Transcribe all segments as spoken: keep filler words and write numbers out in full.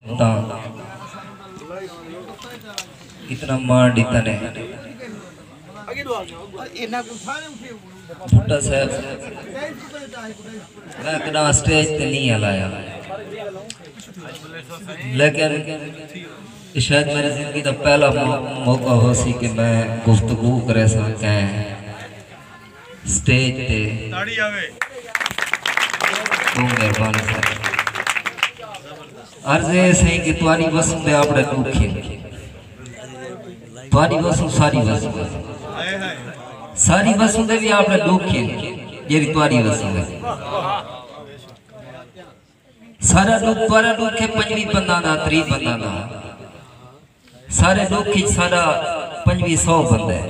تاں اتنا مان ݙتا نے۔ بھٹہ صاحب، میں کݙاں سٹیج تے نہیں ہلایا، لیکن اے شاید میری زندگی دا پہلا مو-، موقع ہو سی کہ میں گفتگو کرے ساں کہیں سٹیج تے۔ توں مہربانی سر۔ عرض اے سئیں کہ تہاݙی وسوں دے اپݨے ݙکھ ہن۔ تہاݙی وسوں ساری وسوں ہے۔ ساری وسوں دے وی اپݨے ݙکھ ہن، جیڑھی تہاݙی وسوں ہے۔ سارا ݙکھ، تہاݙا ݙکھ ہے پنجویں بنداں دا، تریہہ بنداں دا۔ سارے ݙکھ اچ ساݙا پنجویں سو بندہ ہے۔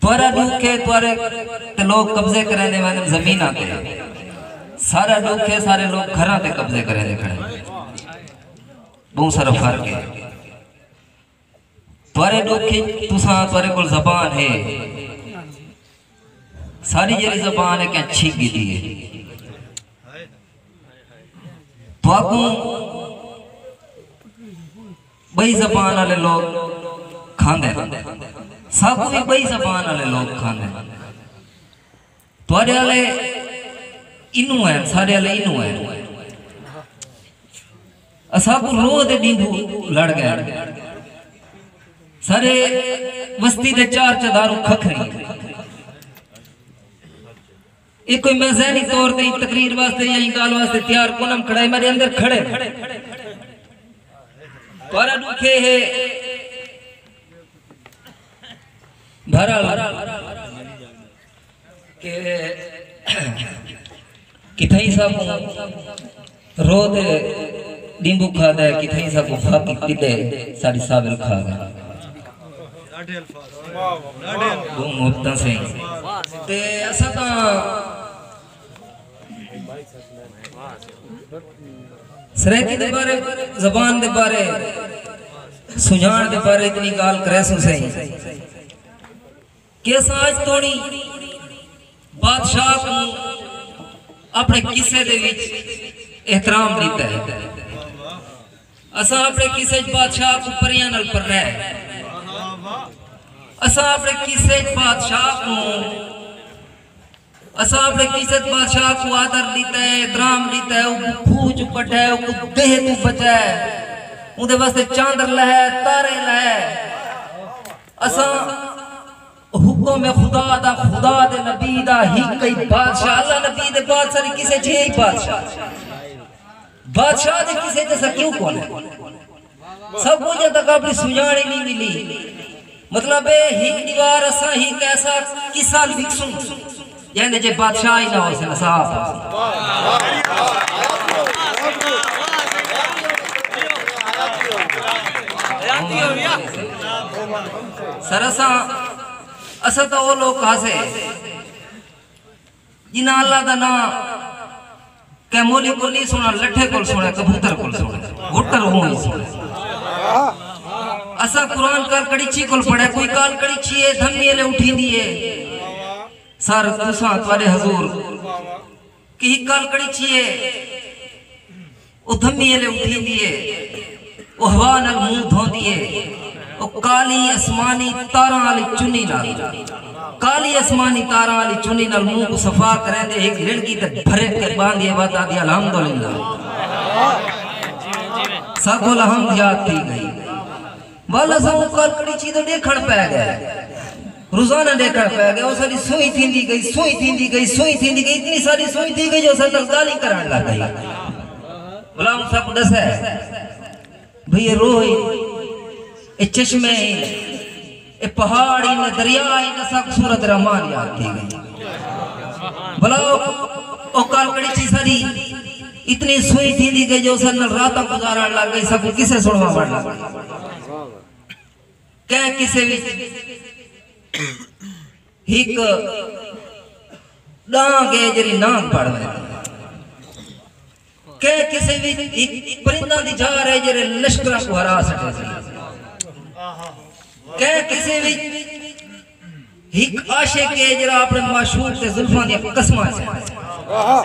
تہاݙا ݙکھ ہے، تہاݙے تے لوگ قبضے کریندے ویندن زمیناں تے۔ ساݙا ݙکھ ہے، سارے لوگ گھراں تے قبضے کریندے کھڑے۔ ٻہوں سارا فرق ہے۔ تہاݙے ݙکھ اچ تساں، تہاݙے کول زبان ہے، ساݙی جیڑھی زبان ہے کہیں چھک ڳھدی ہے۔ تہاکوں ٻئی زبان آلے لوگ کھاندے، ساکوں وی ٻئی زبان آلے لوگ کھاندے۔ تہاݙے آلے اینوں ہن، ساݙے آلے اینوں ہن۔ اساکوں روہ دے ݙینہہ لڑ ڳئے۔ سارے وستی دے چار چداروں کھکھری۔ اے کوئی میں ذہنی طور تے ایں تقریر واسطے یا ایں ڳالھ واسطے تیار کونم کھڑا ہے، میݙے اندر کھڑے۔ تہاݙا ݙکھ اے ہے، بہرحال، کہ کتھائیں ساکوں روہ دے ݙینہہ کھادا ہے، کتھائیں ساکوں فاقی ٹݙے ساݙی ساول کھا ڳئے۔ ݙو محبتاں سئیں۔ تے اساں تاں سرائیکی دے بارے، زبان دے بارے، سنڄاݨ دے بارے اتنی ڳالھ کریسوں سئیں کہ اساں اڄ توڑی بادشاہ کوں اپݨے قصے دے وچ احترام ݙتا ہے۔ اساں اپݨے قصے اچ بادشاہ کوں پریاں نال پرنایا ہے۔ اساں اپݨے قصے اچ بادشاہ کوں، اساں اپݨے قصے اچ بادشاہ کوں آدر ݙتا ہے، احترام ݙتا ہے، اوکوں کھوہ چوں کڈھا ہے، اوکوں دیہہ توں بچایا ہے، اوندے واسطے چاندر لہائے، تارے لہائے۔ اساں حکم خدا دا، خدا دے نبی دا ہک ہی بادشاہ، اللہ نبی دے بعد ساݙے قصے اچ ہک بادشاہ۔ بادشاہ دے قصے اچ اساں کیوں کون ہے؟ سب کجھ تک اپݨی سنڄاݨ ہی نہیں ملی۔ مطلب اے ہک ݙیوار اساں ہک ایسا قصہ لکھسوں جیندے اچ بادشاہ ہی نہ ہوسن، اساں آپ ہوسن۔ سر اساں، اساں تاں او لوک ہاسے جنہاں اللہ دا ناں کہیں مولوی کول نہیں سݨا، لٹھے کول سݨا، کبوتر کول سݨا، گھٹر اوں ہی سݨا۔ اساں قرآن کال کڑیچی کول پڑھے، کوئی کال کڑیچی ہے، دھمی ویلے اٹھیندی ہے۔ سر تساں، تہاݙے حضور، کہ ہک کال کڑیچی ہے، او دھمی ویلے اٹھیندی ہے، او ہوا نال منہ دھوندی ہے، او کالی اسمانی تاراں آلی چنی نال، کالی اسمانی تاراں آلی چنی نال منہ کوں صفا کریندے، ہک لڑکی تے بھرک کے ٻاندی ہے، وت آہدی الحمدللہ۔ ساکوں الحمد یاد تھی ڳئی۔ ول اساں اوں کال کڑیچی تاں ݙیکھݨ پئے ڳئے، روزانہ ݙیکھݨ پئے ڳئے۔ او ساݙی سوئی تھیندی ڳئی، سوئی تھیندی ڳئی، سوئی تھیندی ڳئی، اتنی ساݙی سوئی تھی ڳئی جو اساں نال ڳالھیں کرݨ لڳ ڳئی۔ بھلا ہݨ ساکوں ݙسے بھئی اے روہ ہن، اے چشمے ہن، اے پہاڑ ہن، دریا ہن، اساکوں سورت رحمان یاد تھی ڳئی۔ بھلا او، او کال کڑیچی ساݙی اتنی سوئی تھیندی ڳئی جو اساں نال راتاں گزارݨ لڳ ڳئی، ساکوں قصے سݨواوݨ لڳ ڳئی۔ کہیں قصے وچ ہک ݙانگ ہے جیڑھی نانگ پڑ ویندی۔ کہیں قصے وچ ہک پرنداں دی جھار ہے جیڑھے لشکراں کوں ہرا سٹیندی۔ کہیں قصے وچ ہک عاشق ہے جیڑھا اپݨے معشوق دے زلفاں دیاں قسماں چاہندے۔ واہ،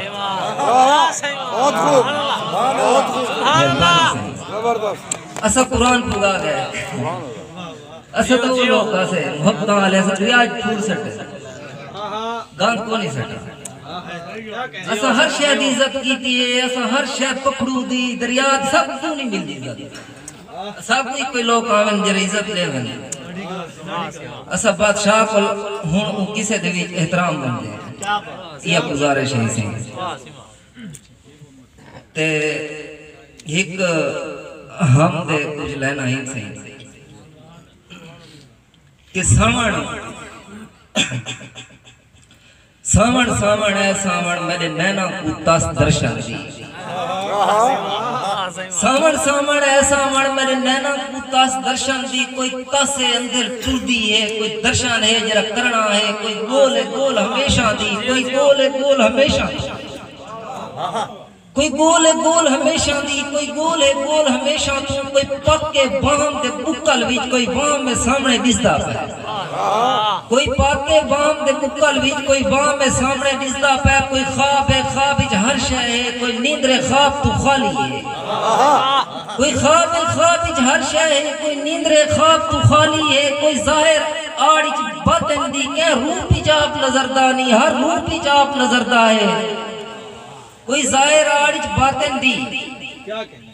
واہ، بہت خوب، بہت خوب۔ مہربانی سئیں۔ اساں قرآن پورا ڳئے۔ اساں تاں او لوک ہاسے، محبتاں والے، اساں دریا اچ پھول سٹے۔ گند کونی سٹا۔ اساں ہر شے دی عزت کیتی ہے، اساں ہر شے، پکھڑو دی، دریا دی، سب کوں نہیں ملدی عزت۔ سب کوں کوئی لوک آون جیڑھے عزت ݙیون۔ اساں بادشاہ کول ہݨ اوں کسے دے وچ احترام بݨدے۔ ایہا گزارش ہے سئیں۔ تے ہک ہم دے کجھ لائناں ہن سئیں کہ ساوݨ، ساوݨ، ساوݨ اے ساوݨ میݙے نیناں کوں تس درشن دی۔ ساوݨ، ساوݨ اے ساوݨ میݙے نیناں کوں تس درشن دی۔ کوئی تس اے اندر ٹردی ہے، کوئی درشن ہے جیڑھا کرݨا ہے، کوئی ڳول اے ڳول ہمیشاں دی، کوئی ڳول اے ڳول ہمیشاں دی۔ کوئی ڳول اے ڳول ہمیشاں دی، کوئی ڳول اے ڳول ہمیشاں توں، کوئی پک اے وہم دے ٻکل وچ، کوئی وہم اے سامݨے ݙسدا پئے۔ کوئی پک اے وہم دے ٻکل وچ، کوئی وہم اے سامݨے ݙسدا پئے، کوئی خواب اے خواب وچ ہر شے ہے، کوئی نیندر اے خواب توں خالی ہے۔ کوئی خواب اے خواب وچ ہر شے ہے، کوئی نیندر اے خواب توں خالی ہے، کوئی ظاہر آڑ وچ باطن دی، کہیں روپ وچ آپ نظردا نہیں، ہر روپ وچ آپ نظردا ہے۔ کوئی ظاہر آڑ وچ باطن دی،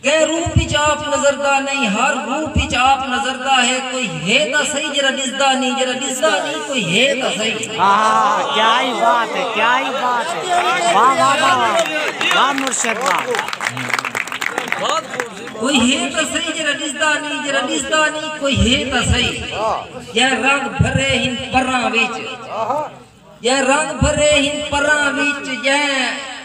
کہیں روپ وچ آپ نظردا نہیں، ہر روپ وچ آپ نظردا ہے۔ کوئی ہے تاں سہی جیڑھا ݙسدا نہیں، جیڑھا ݙسدا نہیں، کوئی ہے تاں سہی۔ ہاں، کیا ہی بات ہے، کیا ہی بات ہے۔ واہ، واہ، واہ، واہ۔ واہ مرشد واہ۔ کوئی ہے تاں سہی جیڑھا ݙسدا نہیں، جیڑھا ݙسدا نہیں، کوئی ہے تاں سہی۔ جے رنگ بھرے ہن پراں وچ، جے رنگ بھرے ہن پراں وچ، جے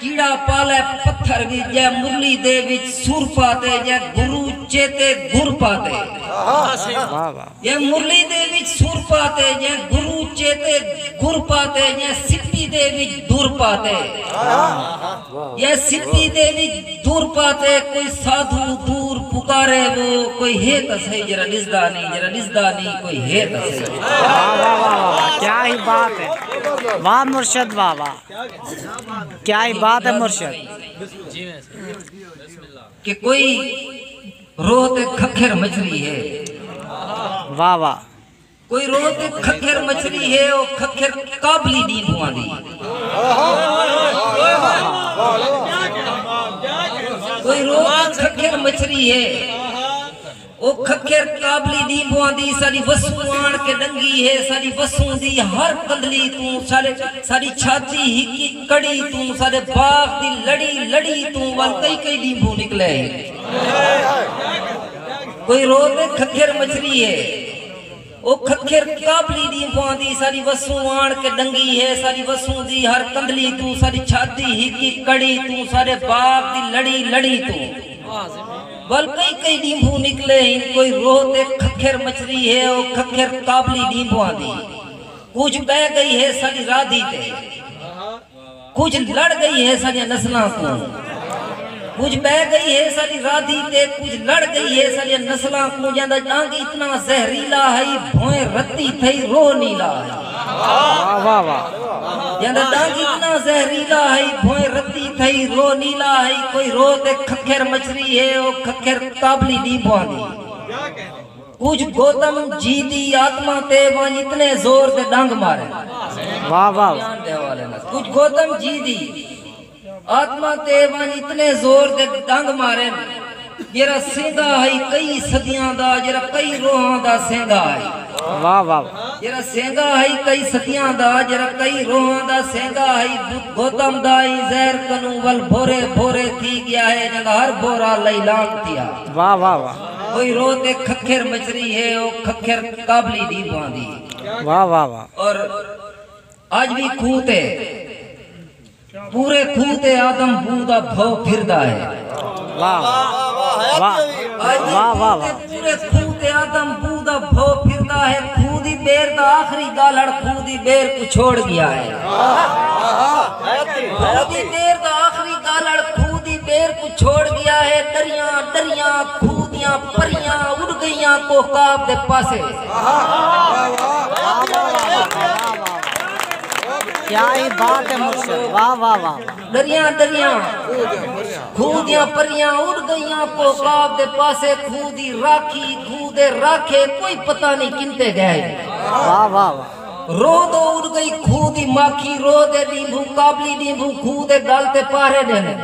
کیڑا پالے پتھر وچ، جے مرلی دے وچ سر پاتے، جے گرو چیتے گر پاتے۔ واہ واہ۔ جے مرلی دے وچ سر پاتے، جے گرو چیتے گر پاتے، جے سپی دے وچ در پاتے۔ جے سپی دے وچ در پاتے، کوئی سادھو دور پکارے وہ، کوئی ہے تاں سہی جیڑھا ݙسدا نہیں، جیڑھا ݙسدا نہیں، کوئی ہے تاں سہی۔ واہ، واہ، واہ، واہ، واہ، کیا ہی بات ہے۔ واہ مرشد، واہ، واہ۔ کیا ہی بات ہے مرشد۔ کہ کوئی روہ تے کھکھر مچھلی ہے۔ واہ، واہ۔ کوئی روہ تے کھکھر مچھلی ہے، او کھکھر قابلی ݙینہہ پواندی۔ کوئی روہ تے کھکھر مچھلی ہے، او کھکھر قابلی ݙینہہ پواندی۔ ساݙی وسوں آݨ کے ݙنگی ہے، ساݙی وسوں دی ہر کندھلی توں، ساݙے، ساݙی چھاتی ہکی کڑی توں، ساݙے باغ دی لڑی لڑی توں ول کئی کئی ݙینہہ نکلے۔ کوئی روہ تے کھکھر مچھلی ہے۔ او کھکھر قابلی ݙینہہ پواندی، ساݙی وسوں آݨ کے ݙنگی ہے، ساݙی وسوں دی ہر کندھلی توں، ساݙی چھاتی ہکی کڑی توں، ساݙے باغ دی لڑی لڑی توں ول کئی کئی ݙینہہ نکلے ہن۔ کوئی روہ تے کھکھر مچھلی ہے، او کھکھر قابلی ݙینہہ پواندی۔ کجھ ٻہہ ڳئی ہے ساݙی رادھی تے۔ کجھ لڑ ڳئی ہے ساݙیاں نسلاں کوں۔ کجھ ٻہہ ڳئی ہے ساݙی رادھی تے، کجھ لڑ ڳئی ہے ساݙیاں نسلاں کوں۔ جیندا ݙنگ اتنا زہریلا ہئی، بھوئیں رتی تھئی روہ نیلا ہئی۔ واہ، واہ، واہ۔ جیندا ݙنگ اتنا زہریلا ہئی، بھوئیں رتی تھئی روہ نیلا ہئی۔ کوئی روہ تے کھکھر مچھلی ہے، او کھکھر قابلی ݙینہہ پواندی۔ کجھ گوتم جی دی آتما تے ونڄ اتنے زور دے ݙنگ مارن۔ واہ، واہ۔ بیان دے حوالے نال۔ کجھ گوتم جی دی آتما تے ونڄ اتنے زور دے ݙنگ مارن، جیڑھا سیندا ہئی کئی صدیاں دا، جیڑھا کئی روہاں دا سیندا ہئی۔ واہ، واہ، واہ۔ جیڑھا سیندا ہئی کئی صدیاں دا، جیڑھا کئی روہاں دا سیندا ہئی۔ گوتم دا ایں زہر کنوں ول بھورے بھورے تھی ڳیا ہے، جیندا ہر بھورا لیلام تھیا۔ واہ، واہ، واہ۔ کوئی روہ تے کھکھر مچھلی ہے، او کھکھر قابلی ݙینہہ پواندی۔ واہ، واہ، واہ۔ اور اڄ وی کھوہ تے، پورے کھوہ تے آدم بو دا بھو پھردا ہے۔ واہ، واہ۔ واہ، واہ، واہ۔ اڄ وی واہ، واہ، کھوہ تے، واہ۔ پورے کھوہ تے آدم بو دا بھو پھردا ہے۔ کھوہ دی ٻیر دا آخری ڳالھڑ کھوہ دی ٻیر کوں چھوڑ ڳیا ہے۔ کھوہ دی ٻیر دا آخری ڳالھڑ کھوہ دی ٻیر کوں چھوڑ ڳیا ہے۔ ݙریاں، ݙریاں، کھوہ دیاں پریاں اݙ ڳئیاں کوہ قاف دے پاسے۔ کیا ہی بات ہے مرشد، واہ، واہ، واہ۔ ݙریاں، ݙریاں۔ کھوہ دیاں پریاں اڑ گئیاں کوکاب دے پاسے، کھوہ دی راکھی، کھوہ دے راکھے، کوئی پتہ نئیں کن تے ڳئے۔ واہ، واہ، واہ۔ روہ دو اڑ گئی کھوہ دی ماکھی، روہ دے ݙینہہ بھوں، قابلی ݙینہہ بھوں، کھوہ دے ڳل تے پہرے ݙیندے۔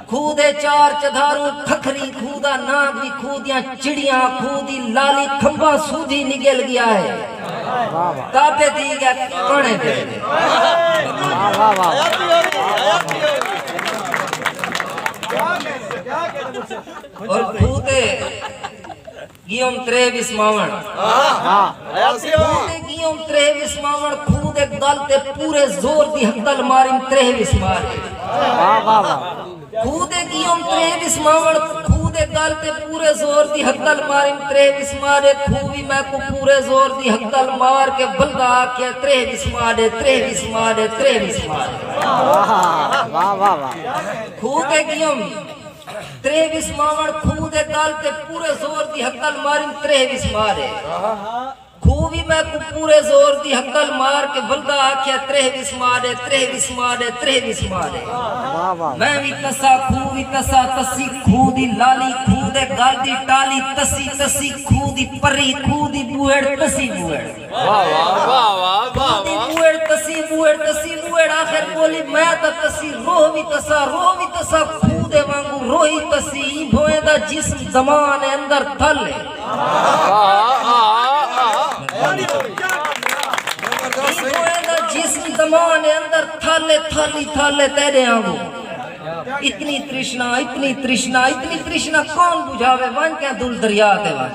کھوہ دے چار چدھاروں کھکھری، کھوہ دا نانگ وی، کھوہ دیاں چڑیاں، کھوہ دی لالی کھمباں سودھی نڳل ڳیا ہے۔ واہ، واہ۔ تابع تھی ڳیا کاݨے دے۔ واہ، واہ، واہ۔ اور کھوہ تے ڳیوم تریہہ وسماوݨ۔ ہاں۔ کھوہ تے ڳیوم تریہہ وسماوݨ، کھوہ دے ڳل تے پورے زور دی ہکل ماریم تریہہ وسما ݙے۔ واہ، واہ، واہ۔ کھوہ تے ڳیوم تریہہ وسماوݨ، کھوہ دے ڳل تے پورے زور دی ہکل ماریم تریہہ وسما ݙے۔ کھوہ وی میکوں پورے زور دی ہکل مار کے ولدا آکھیا، تریہہ وسما ݙے، تریہہ وسما ݙے، تریہہ وسما ݙے۔ واہ، واہ، واہ، واہ۔ کھوہ تے ڳیوم تریہہ وسماوݨ، کھوہ دے ڳل تے پورے زور دی ہکل ماریم تریہہ وسما ݙے۔ کھوہ وی میکوں پورے زور دی ہکل مار کے ولدا آکھیا، تریہہ وسما ݙے، تریہہ وسما ݙے، تریہہ وسما ݙے۔ واہ، واہ۔ میں وی تساں، کھوہ وی تساں، تسی کھوہ دی لالی، کھوہ دے ڳل دی ٹالی، تسی، تسی کھوہ دی پری، کھوہ دی ٻوہڑ، تسی ٻوہڑ۔ واہ، واہ، واہ، واہ، واہ، کھوہ دی واہ۔ ٻوہڑ، تسی ٻوہڑ، تسی ٻوہڑ، آخر ٻولی میں تاں تسی، روہ وی تساں، روہ وی تساں، کھوہ دے وانگوں روہی تسی، ایں بھوئیں دا جسم دمان اندر تھل ہے۔ آہا، آہا، آہا۔ کوئے دا جسم دمان اندر تھل ہے، تھل ہی تھل ہے تیݙے آنگوں۔ اتنی ترشنا، اتنی ترشنا، اتنی ترشنا کون بجھاوے؟ ونڄ کہیں دل دریا تے ونڄ۔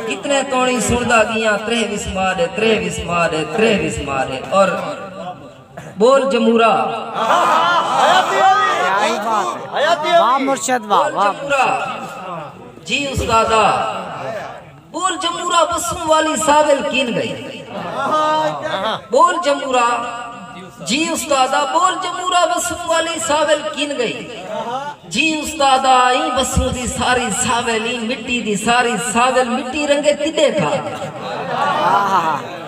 کتنے توݨی سݨدا ڳیاں، تریہہ وسما ݙے، تریہہ وسما ݙے، تریہہ وسما ݙے۔ اور ٻول جمورا۔ کیا ہی بات ہے۔ واہ مرشد واہ، ٻول واہ۔ جمورا۔ جی استادا۔ ٻول جمورا وسوں والی ساول کن ڳئی۔ ٻول جمورا۔ جی استادا، ٻول جمورا وسوں والی ساول کن ڳئی۔ جی استادا، ایں وسوں دی ساری ساول، ایں مٹی دی ساری ساول، مٹی رنگے تݙے کھا ڳئی۔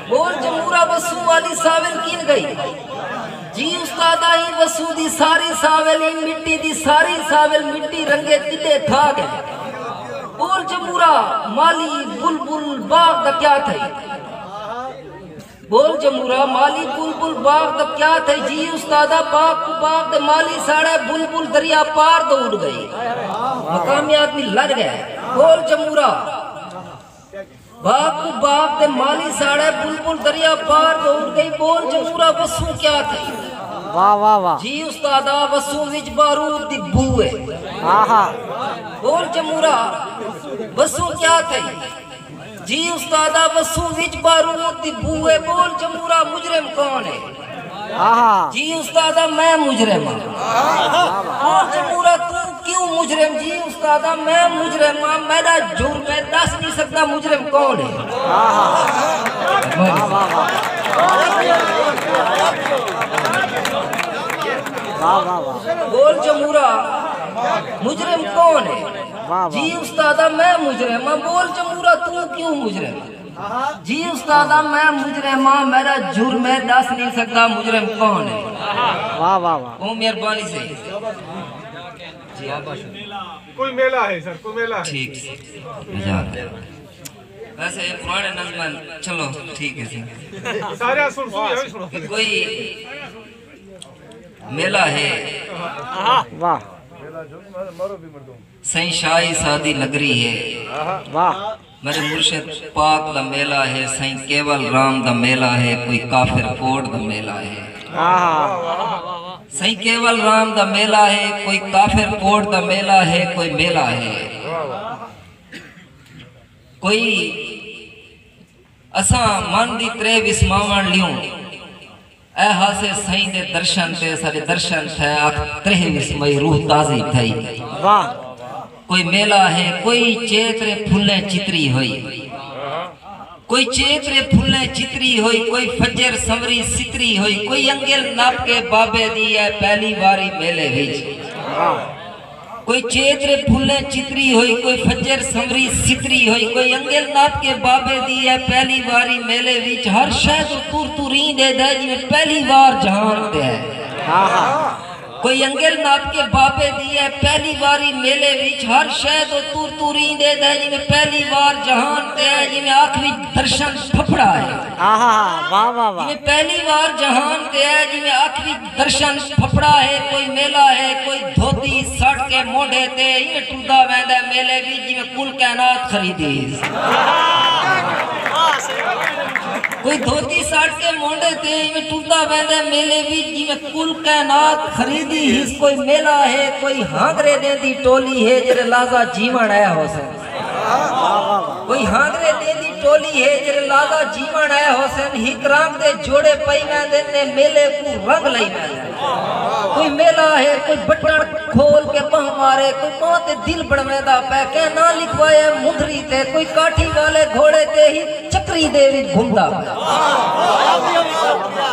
ٻول جمورا وسوں والی ساول کن ڳئی۔ جی استادا، ایں وسوں دی ساری ساول، ایں مٹی دی ساری ساول، مٹی رنگے تݙے کھا ڳئی۔ ٻول جمورا، مالی بلبل باغ دا کیا تھئی؟ ٻول جمورا، مالی بلبل باغ دا کیا تھئی؟ جی استادا، باغ کوں باغ دے مالی ساڑے، بلبل دریا پار دو اݙ ڳئی۔ مقامی آدمی لݙ ڳئے۔ ٻول جمورا۔ باغ کوں باغ دے مالی ساڑے، بلبل دریا پار دو اݙ ڳئی۔ ٻول جمورا، وسوں کیا تھئی؟ واہ، واہ، واہ۔ جی استادا، وسوں وچ بارود دی بو ہے۔ آہا۔ ٻول جمورا، وسوں کیا تھئی؟ جی استادا، وسوں وچ بارود دی بو ہے۔ ٻول جمورا، مجرم کون ہے؟ آہا۔ جی استادا، میں مجرم ہاں۔ ٻول جمورا، توں کیوں مجرم؟ جی استادا، میں مجرم ہاں، میݙا جرم ہے، ݙس نئیں سڳدا مجرم کون ہے۔ آہا۔ واہ، واہ، واہ۔ واہ، واہ، واہ۔ ٻول جمورا، مجرم کون ہے؟ واہ، واہ۔ جی استادا، میں مجرم ہاں۔ ٻول جمورا، توں کیوں مجرم؟ جی استادا، میں مجرم ہاں، میݙا جرم ہے، ݙس نئیں سڳدا مجرم کون ہے۔ واہ، واہ، واہ۔ ٻہوں مہربانی سئیں۔ جی، آپ بات۔ کوئی میلہ ہے سر، کوئی میلہ ہے؟ ٹھیک۔ اچھا۔ ویسے یہ پرانے نظم ہیں، چلو ٹھیک ہے سر۔ سارے سن، سن، یہ بھی سنو۔ کوئی میلہ ہے۔ واہ۔ سئیں شاہی سادی نگری ہے۔ واہ۔ میݙے مرشد پاک دا میلہ ہے، سئیں کیول رام دا میلہ ہے، کوئی کافر کوٹ دا میلہ ہے۔ آہا۔ سئیں کیول رام دا میلہ ہے، کوئی کافر کوٹ دا میلہ ہے، کوئی میلہ ہے۔ کوئی اساں من دی تریہہ وسماوݨ لیوں۔ اے ہاسے سئیں دے درشن تے ساݙے درشن تھئے، اکھ تریہہ وسمائی، روح تازی تھئی۔ واہ۔ کوئی میلہ ہے، کوئی چیت رے پھلیں چتری ہوئی۔ کوئی چیت رے پھلیں چتری ہوئی، کوئی فجر سنوری ستری ہوئی، کوئی انگل نپ کے بابے دی اے پہلی واری میلے وچ۔ واہ۔ کوئی چیت رے پھلیں چتری ہوئی، کوئی فجر سنوری ستری ہوئی، کوئی انگل نپ کے بابے دی اے پہلی واری میلے وچ۔ ہر شے توں تر تریں ݙیہدے جیویں پہلی وار جہان تے ہے۔ آہا۔ کوئی انگل ناپ کے بابے دی ہے۔ پہلی واری میلے وچ ہر شے دو تور تور ایندے دے، جویں پہلی وار جہان تے ہے، جویں اکھ وچ درشن پھپھڑا ہے۔ آہا، واہ، واہ، واہ۔ جویں پہلی وار جہان تے ہے، جویں اکھ وچ درشن پھپھڑا ہے۔ کوئی میلہ ہے، کوئی دھوتی سٹ کے مونڈھے تے، ایویں ٹردا ویندا ہے میلے وچ، جویں کل کائنات خریدی ہے۔ کوئی دھوتی سٹ کے مونڈھے تے، ایویں ٹردا ویندا ہے میلے وچ، جویں کل کائنات خریدی ہس۔ کوئی میلہ ہے، کوئی ہانگرے ݙیندی ٹولی ہے، جیڑھے لازا جیوݨ آئے ہوسن۔ کوئی ہانگرے ݙیندی ٹولی ہے، جیڑھے لازا جیوݨ آئے ہوسن۔ ہک رنگ دے جوڑے پئی ویندے نے، میلے کوں رنگ لئی ویندے۔ کوئی میلہ ہے، کوئی بٹن کھول کے ٻانہہ مارے، کوئی ٻانہہ تے دل بݨویندا پئے۔ کہیں ناں لکھوائے مندری تے، کوئی کاٹھی والے گھوڑے تے ہی چکری دے وچ گھمدا پئے۔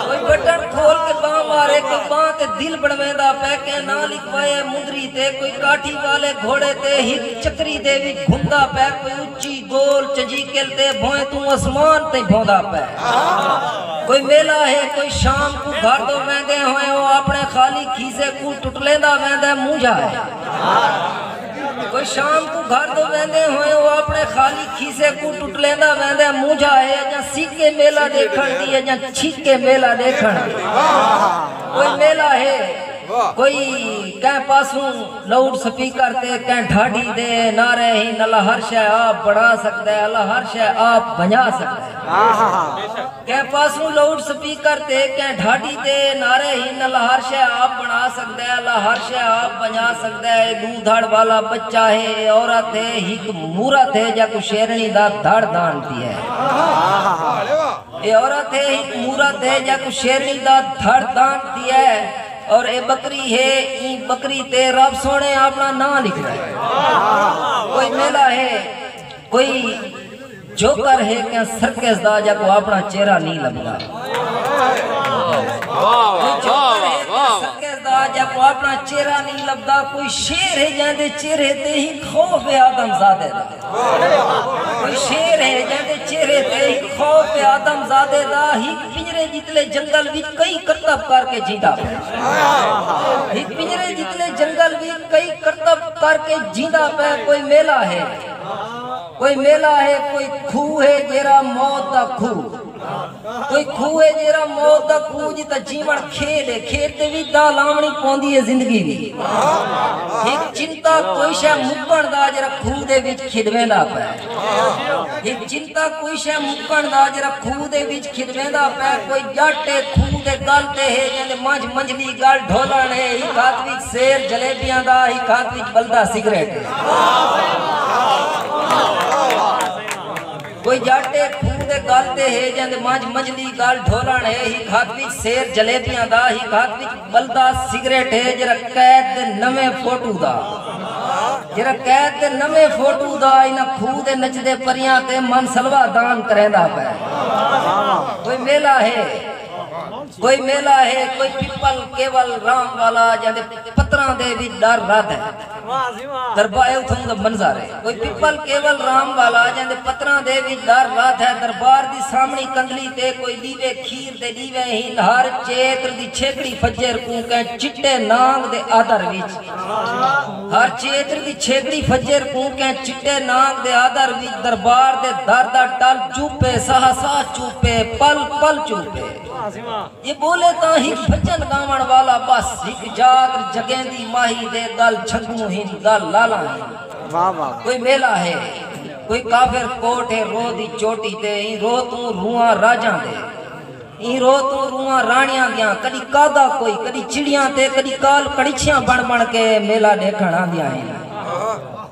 کوئی بٹن کھول کے ٻانہہ مارے، کوئی ٻانہہ تے دل بݨویندا پئے۔ کہیں ناں لکھوائے مندری تے، کوئی کاٹھی والے گھوڑے تے ہک چکری دے وچ گھمدا پئے۔ کوئی اچی گول چجیکل تے بھوئیں توں اسمان تئیں بھوندا پئے۔ کوئی میلہ ہے، کوئی شام کوں گھر دو ویندے ہوئے او اپݨے خالی کھیسے کوں ٹٹلیندا ویندا ہے، مونجھا ہے۔ کوئی شام کوں گھر دو ویندے ہوئے او اپݨے خالی کھیسے کوں ٹٹلیندا ویندا ہے، مونجھا ہے۔ اڄاں سیکے میلہ ݙیکھݨ دی، اڄاں چھیکے میلہ ݙیکھݨ دی۔ کوئی میلہ ہے، کوئی کہیں پاسوں لاؤڈ سپیکر تے کہیں ڈھاڈی دے نعرے ہن، اللہ ہر شے آپ بݨا سڳدا ہے، اللہ ہر شے آپ بݨا سڳدا ہے۔ کہیں پاسوں لاؤڈ سپیکر تے کہیں ڈھاڈی دے نعرے ہن، اللہ ہر شے آپ بݨا سڳدا ہے، اللہ ہر شے آپ بݨا سڳدا ہے۔ ݙو دھڑ والا ٻچہ ہے، اے عورت ہے، ہک مورت ہے، جیکوں شیرݨی دا دھڑ دان تھی ہے۔ اے عورت ہے، ہک مورت ہے، جیکوں شیرݨی دا دھڑ دان تھی ہے۔ اور اے ٻکری ہے، ایں ٻکری تے رب سوہݨے اپݨا ناں لکھدا ہے۔ کوئی میلہ ہے، کوئی جوکر ہے کہیں سرکس دا، جیکوں اپݨا چہرہ نہیں لبھدا۔ کوئی جوکر ہے کہیں سرکس دا، جیکوں اپݨا چہرہ نہیں لبھدا۔ کوئی شیر ہے، جیندے چہرے تے ہی خوف ہے آدم زادے دا۔ کوئی شیر ہے، جیندے چہرے تے ہی خوف ہے آدم زادے دا۔ ہک پنجرے جتلے جنگل وچ کئی کرتب کر کے جیندا پئے۔ ہک پنجرے جتلے جنگل وچ کئی کرتب کر کے جیندا پئے۔ کوئی میلہ ہے، کوئی میلہ ہے، کوئی کھوہ ہے، جیڑھا موت دا کھوہ۔ کوئی کھوہ ہے، جیڑھا موت دا کھوہ، جتھاں جیوݨ کھیݙ ہے، کھیݙ تے وی داہ لاوݨی پوندی ہے زندگی وی۔ ہک چنتا کوئی شے مکݨ دا، جیڑھا کھوہ دے وچ کھݙویندا پئے۔ ہک چنتا کوئی شے مکݨ دا، جیڑھا کھوہ دے وچ کھݙویندا پئے۔ کوئی ڄٹ ہے، کھوہ دے ڳل تے ہے، جیندے منجھ منجھلی ڳل ڈھولݨ ہے۔ ہک ہتھ وچ سیر جلیبیاں دا، ہک ہتھ وچ ٻلدا سگریٹ ہے۔ کوئی ڄٹ ہے، کھوہ دے ڳل تے ہے، جیندے منجھ منجھلی ڳل ڈھولݨ ہے۔ ہک ہتھ وچ سیر جلیبیاں دا، ہک ہتھ وچ ٻلدا سگریٹ ہے۔ جیڑھا قید دے نویں فوٹو دا، جیڑھا قید دے نویں فوٹو دا، انہاں کھوہ دے نچدے پریاں تے من سلوا دان کریندا پئے۔ کوئی میلہ ہے، کوئی میلہ ہے، کوئی پپل کیول رام والا، جیندے پتراں دے وچ ݙر رت ہے۔ دربار اتھوں دا منظر ہے۔ کوئی پپل کیول رام والا، جیندے پتراں دے وچ ݙر رت ہے۔ دربار دی سامݨی کندھلی تے کوئی ݙیوے کھیر دے ݙیوے ہن۔ ہر چیتر دی چھیکڑی فجر کوں کہیں چٹے نانگ دے آدر وچ، ہر چیتر دی چھیکڑی فجر کوں کہیں چٹے نانگ دے آدر وچ دربار دے در دا ٹل چوپے، ساہ ساہ چوپے، پل پل چوپے۔ جے ٻولے تاں ہک بھڄن ڳاوݨ والا بس، ہک جاڳ جڳیندی ماہی دے، ڳل چھڳوں ہن، ڳل لالاں ہن۔ واہ واہ۔ کوئی میلہ ہے، کوئی کافر کوٹ ہے، روہ دی چوٹی تے، ایں روہ توں روہاں راجاں دے، ایں روہ توں روہاں راݨیاں دیاں، کݙی کاڳا کوئی، کݙی چڑیاں تے، کݙی کال کڑچھیاں بݨ بݨ کے میلہ ݙیکھݨ آندیاں ہن۔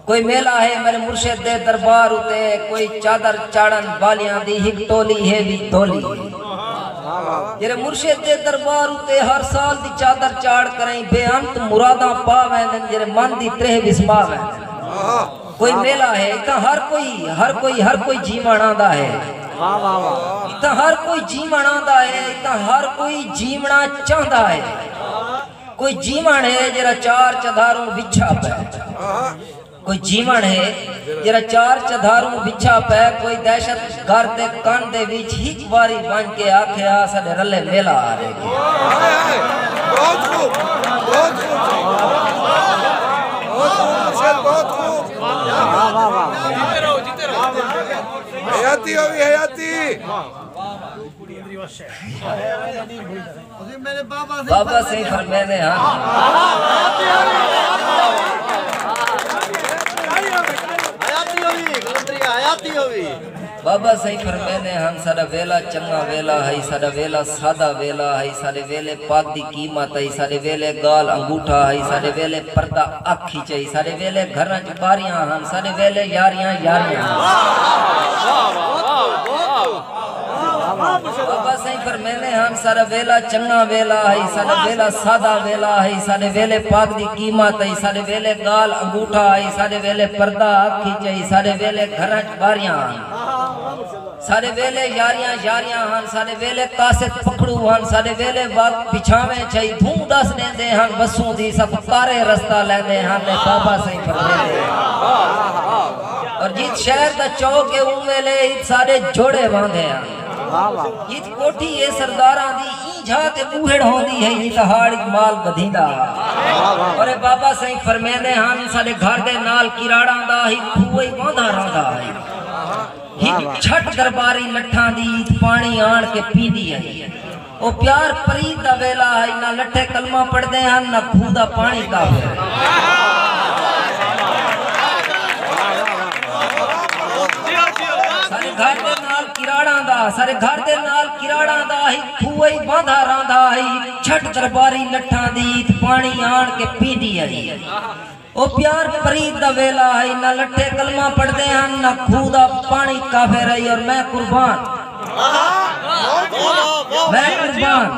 کوئی میلہ ہے میرے مرشد دے دربار اتے، کوئی چادر چاڑھن والیاں دی ہک ٹولی ہے وی ٹولی۔ جیرے مرشد دے دربار اتے ہر سال دی چادر چاڑھ کریں بے انت مراداں پا ویندن، جیرے من دی تریہہ وسما ویندن۔ کوئی میلہ ہے، اتھاں ہر کوئی، ہر کوئی، ہر کوئی جیوݨ آندا ہے۔ واہ، واہ، واہ۔ اتھاں ہر کوئی جیوݨ آندا ہے، اتھاں ہر کوئی جیوݨا چاہندا ہے۔ کوئی جیوݨ ہے جیرا چار چدھاروں وچھا پئے۔ کوئی جیوݨ ہے جیرا چار چدھاروں وچھا پئے۔ کوئی دہشت گرد دے کن دے وچ ہک واری ونڄ کے آکھے، آ ساݙے رلے میلہ آ ݙیکھے۔ بہت خوب، بہت خوب، بہت خوب مرشد، بہت خوب۔ حیاتی ہوئی، حیاتی۔ بابا سائیں فرمیندے ہن۔ حیاتی ہوئی، قلندری حیاتی ہوئی۔ بابا سائیں فرمیندے ہن، ساݙا ویلا چنڳا ویلا ہئی، ساݙا ویلا سادہ ویلا ہئی، ساݙے ویلے پاک دی قیمت ہئی، ساݙے ویلے ڳال انگوٹھا ہئی، ساݙے ویلے پردہ اکھ اچ ہئی، ساݙے ویلے گھراں اچ ٻاریاں ہن، ساݙے ویلے یاریاں یاریاں ہن۔ بابا سائیں فرمیندے ہن، ساݙا ویلا چنڳا ویلا ہئی، ساݙا ویلا سادہ ویلا ہئی، ساݙے ویلے پاک دی قیمت ہئی، ساݙے ویلے ڳال انگوٹھا ہئی، ساݙے ویلے پردہ اکھ اچ ہئی، ساݙے ویلے گھراں اچ ٻاریاں ہن۔ ساݙے ویلے یاریاں یاریاں ہن، ساݙے ویلے قاصد پکھڑو ہن، ساݙے ویلے وڳ پچھاویں چئی دھوں ݙس ݙیندے ہن، وسوں دی سب کارے رستہ لیندے ہن، اے بابا سائیں فرمیندے ہن۔ اور جیت شہر دا چوک اے، اوں ویلے ات ساݙے جوڑے واندے ہن۔ جیت کوٹھی اے سرداراں دی، ایں جھا تے ٻوہڑ ہوندی ہئی، جیت ہاڑ اچ مال ٻدھیندا ہا۔ اور اے بابا سائیں فرمیندے ہن، ساݙے گھر دے نال کراڑاں دا ہک کھوہ ہئی، واندا رہندا ہئی۔ ہک چھٹ درباری لٹھاں دی، ات پاݨی آݨ کے پیندی ہئی۔ او پیار پرید دا ویلا ہئی، نہ لٹھے کلمہ پڑھدے ہن، نہ کھوہ دا پاݨی کافر۔ ساݙے گھر دے نال کراڑاں دا، ساݙے گھر دے نال کراڑاں دا ہک کھوہ ہئی، واندا رہندا ہئی۔ ہک چھٹ درباری لٹھاں دی، ات پاݨی آݨ کے پیندی ہئی۔ او پیار پرید دا ویلا ہئی، نہ لٹھے کلمہ پڑھدے ہن، نہ کھوہ دا پاݨی کافر ہئی۔ اور میں قربان، میں قربان،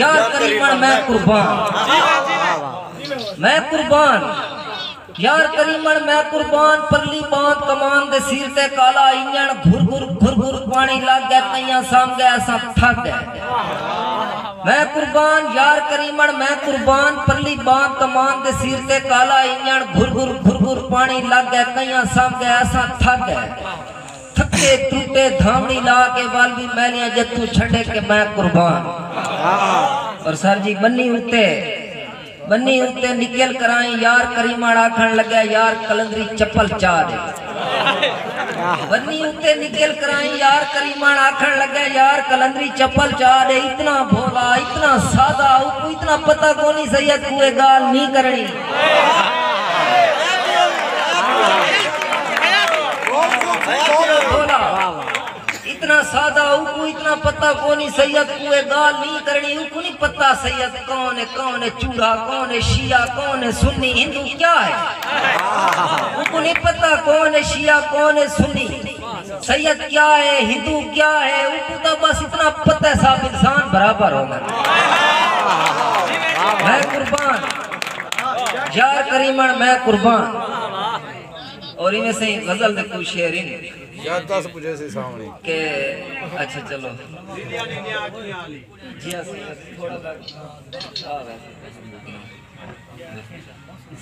یار کریمݨ میں قربان، میں قربان، یار کریمݨ میں قربان، پرلی باند کمان دے سر تے کالا انجݨ، گھر گھر گھر گھر پاݨی لڳ ڳئے، کئیاں سام ڳئے، اساں تھک ڳئے۔ میں قربان، یار کریمݨ میں قربان، پرلی باند کمان دے سر تے کالا انجݨ، گھر گھر گھر گھر پاݨی لڳ ڳئے، کئیاں سام ڳئے، اساں تھک ڳئے۔ تھکے ٹوٹے دھاوݨی لا کے، ول وی میلیاں جتوں چھڈے کے میں قربان۔ اور سر جی، بنی اتے، بنی اتے نکل کرائیں، یار کریمݨ آکھݨ لڳا، یار قلندری چپل چا ݙے۔ بنی اتے نکل کرائیں، یار کریمݨ آکھݨ لڳا، یار قلندری چپل چا ݙے۔ اتنا بھولا، اتنا سادہ، اوکوں اتنا پتہ کونی سید کوں اے ڳالھ نی کرݨی۔ بھولا، اتنا سادہ، اوکوں اتنا پتہ کونی سید کوں اے ڳالھ نی کرݨی۔ اوکوں نی پتہ سید کون ہے، کون ہے چوڑا، کون ہے شیعہ، کون ہے سنی، ہندو کیا ہے؟ اوکوں نی پتہ کون ہے شیعہ، کون ہے سنی، سید کیا ہے، ہندو کیا ہے۔ اوکوں تاں بس اتنا پتہ ہے، سب انسان برابر ہوندن۔ میں قربان، یار کریمݨ میں قربان۔ اور ایویں سئیں غزل دے کچھ شعر ہن۔ کیا دس بجے سی سامݨی؟ کہ اچھا چلو۔ جی ہاں سئیں، تھوڑا سا۔